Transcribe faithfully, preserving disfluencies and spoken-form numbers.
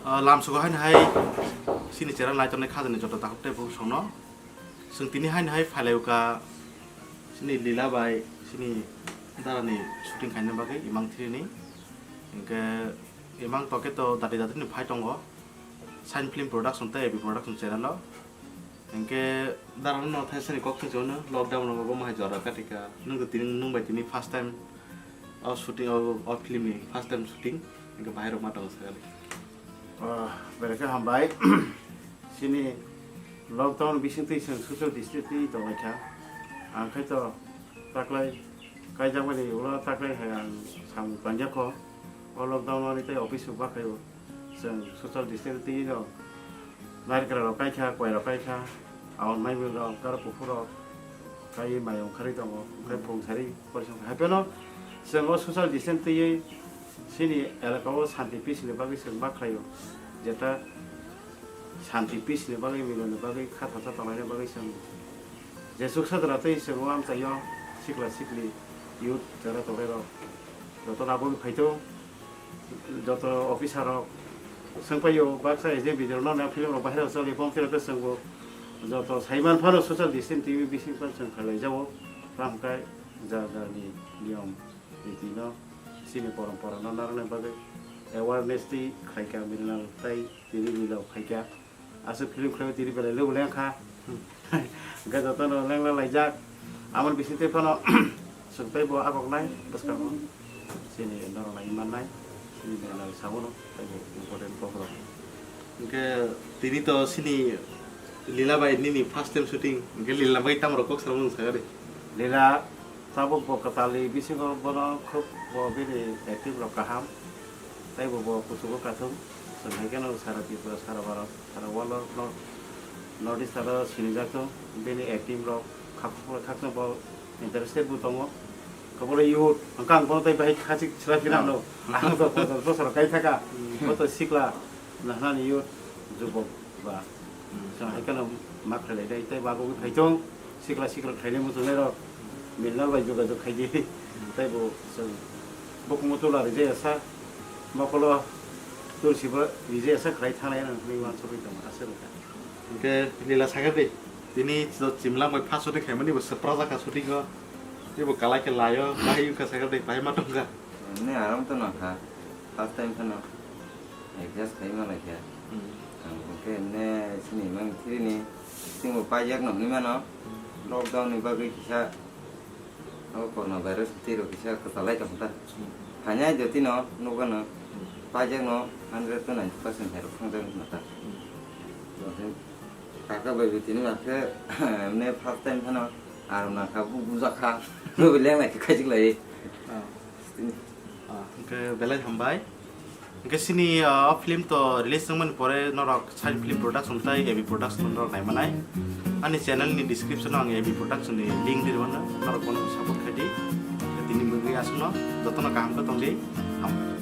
Ah, lamsogo haino hai chini chera naitongnai khajani joto takhuk tei bukhuk songno. Chwng tini haino hai phailaiuka chini Lila bai chini darani shooting khaina bagwi imang thrini. Hinkhe imang toke to dati dati ni phai tongo. Shine Film Production tei A B Production channel o. Hinkhe darano no thaisani kok sing chano lockdown rogo bo mahai jora katika. Nwng to tini nwng bai tini first time o shooting o, o film ni first time shooting. Hinkhe bahai rok ma tongo sakali. Ah, belai khe hambai. Chini lockdown bising twi chwng social distancing tonglaikha. Ang khai to taklai kaijakmani ulo taklai hai ang samung tangjak kho. O lockdown ani tei office rok bakhaio. Chwng social distancing twi no narikra rok kaikha, koi rok kaikha, aboni maimung rok, karo kuphur rok kai mayung kharwi tongo, kai phung sari porisong hai phano chwng o social distancing twiwi chini elaka o shanti peace ni bagwi chwng ma khlaio. Jeta shanti peace ni bagwi, milon ni bagwi, kha thacha tonglaina bagwi chwng je chuksa jora tei chwng o amchaio sikla sikli youth jara tongnairok jotono abo wngwi phaito, joto officer rok swngpaio baksa je video no na film rok bahai rok choli bom film tei chwngbo joto saiman phano social distance twi bising phano chwng khlailaijao, tamo khe jar jar ni niyom niti no chini porompora no narwkna bagwi awareness twi khlaikha, milinal tei tini milao khaikha. Aswk film khlaiwi tini belai lwbw lengkha. Hwnkhe jotono lengla laijak. Amoni bisingtwi phano chwng teibo akoknai bwskango. Chini norok naiwi mannai. Chini belai sabono teibo important kokrok. Hwnkhe tini to chini Lila bai nini first time shooting. Hwnkhe Lila bai tamo rok kok salmani sakha de. Lila tabuk bo kwtalni bisingo bono khub bo bini acting rok kaham. Teibo bo kuchugo kathung. Chwng hai kheno sara Tripura, sara Bharat, sara world o no, North East o sinijak thung. Bini acting rok khakchangma bo interested bo tongo. Koboro youth, hwnkhe ang bono tei bahai khachik chwrai phina no. Ang to ponchash bosor kai thaka. Bo to sikla, nahnani youth, jubok ba. Chwng hai kheno ma khlai dai, tei bagwi phaithung, sikla sikla khlainai muchungnairok, milna bai jogajog khai di. Tei bo chwng bukumu tula rijaya sa, mokolo tulsi bo rijaya sa khlai thanglai nang hinwi uansugwi tongo, aswk wngkha. Hwnkhe Lila sakha di, tini chimlang bai first shooting khaimani bo swpra jakha shooting o, tei bo kalai khe laio, bahai wngkha sakha di, bahai ma tongkha. Ni aram to nangkha, first time phano. Adjust khai ma lai khe. Hmm. Ang hwnkhe ne sini mang thiri ni, sini bo paijak no hinwi mano. Hmm. Lockdown ni bagwi kisa, abo corona virus twi rok kisa kwchalai tong ta. Hmm. Hanya jotino nukgano, hmm, paijak no hundred to ninety percent hai rok thang jak na ta. Hmm. Kaka bai bo tini ma khe, ne first time phano aram nang kha, bu-, bujak kha, nubui leng lai khe khaijik lai. Ah. Ah, hwnkhe belai hambai. Hwnkhe chini, ah, o film to release wngmani pore norok Shine Film Production tei A B Production norok naimanai. Ani channel ni description o ang A B Production ni link ri rwmano, norok bono support khai di. Tini bagwi aswkno jotono kaham khe tong di. Hambai.